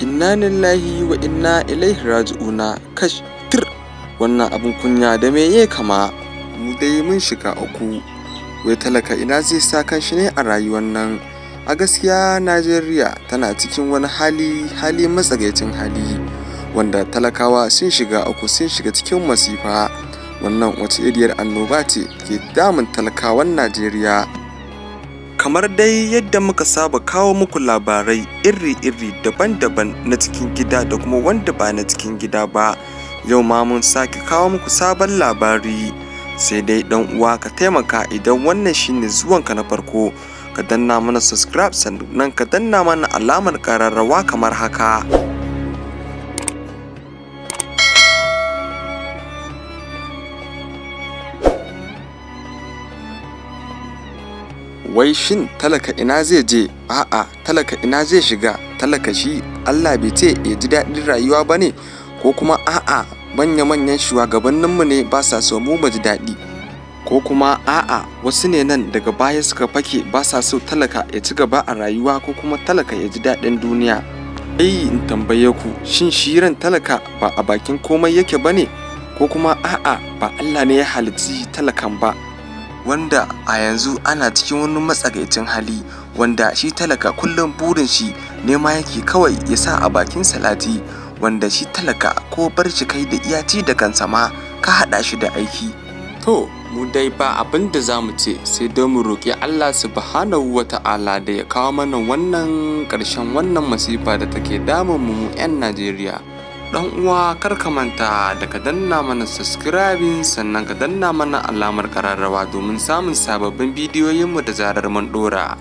Inna lillahi wa inna ilaihi raji'una. Kash, tir wannan abin kunya da me ya kama? Mu dai mun shiga uku. Wai talaka ina zai sa kanshi ne a rayuwar nan? A gaskiya Najeriya tana cikin wani hali, hali matsakaicin hali, wanda talakawa sun shiga uku, sun shiga cikin masifa. Wannan wace iriyar annoba ce ke damun talakawan Najeriya? Kamar dai yadda muka saba kawo muku labarai iri-iri daban-daban na cikin gida da kuma wanda ba na cikin gida ba, yau ma mun sake kawo muku sabon labari. Sai dai ɗan uwa, ka taimaka, idan wannan shine zuwanka na farko, ka danna mana subscribe, sannan ka danna mana alamar ƙararrawa kamar haka. Wai shin talaka ina zai je? A'a, talaka ina zai shiga? Talaka shi Allah bai ce ya ji daɗin rayuwa ba ne? Ko kuma a'a, manya-manyan shugabanninmu ne ba sa so mu ji daɗi? Ko kuma a'a, wasu ne nan daga baya suka fake ba sa so talaka ya ci gaba a rayuwa ko kuma talaka ya ji daɗin duniya? Ai in tambaye ku, shin shi ran talaka ba a bakin komai yake ba ne? Ko kuma a'a, ba Allah ne ya halicci talakan ba? Wanda a yanzu ana cikin wani matsakaicin hali, wanda shi talaka kullum burin shi nema yake kawai ya sa a bakin salati, wanda shi talaka ko bar shi kai da iya ci da kansa ma ka haɗa shi da aiki. To mu dai ba abin da za mu ce sai dai mu roƙi Allah Subhanahu wa Ta'ala da ya kawo mana wannan ƙarshen wannan masifa da take damun mu 'yan Najeriya. Ɗan uwa, kar ka manta da ka danna mana subscribing, sannan ka danna mana alamar ƙararrawa domin samun sababbin bidiyoyinmu da zarar mun ɗora.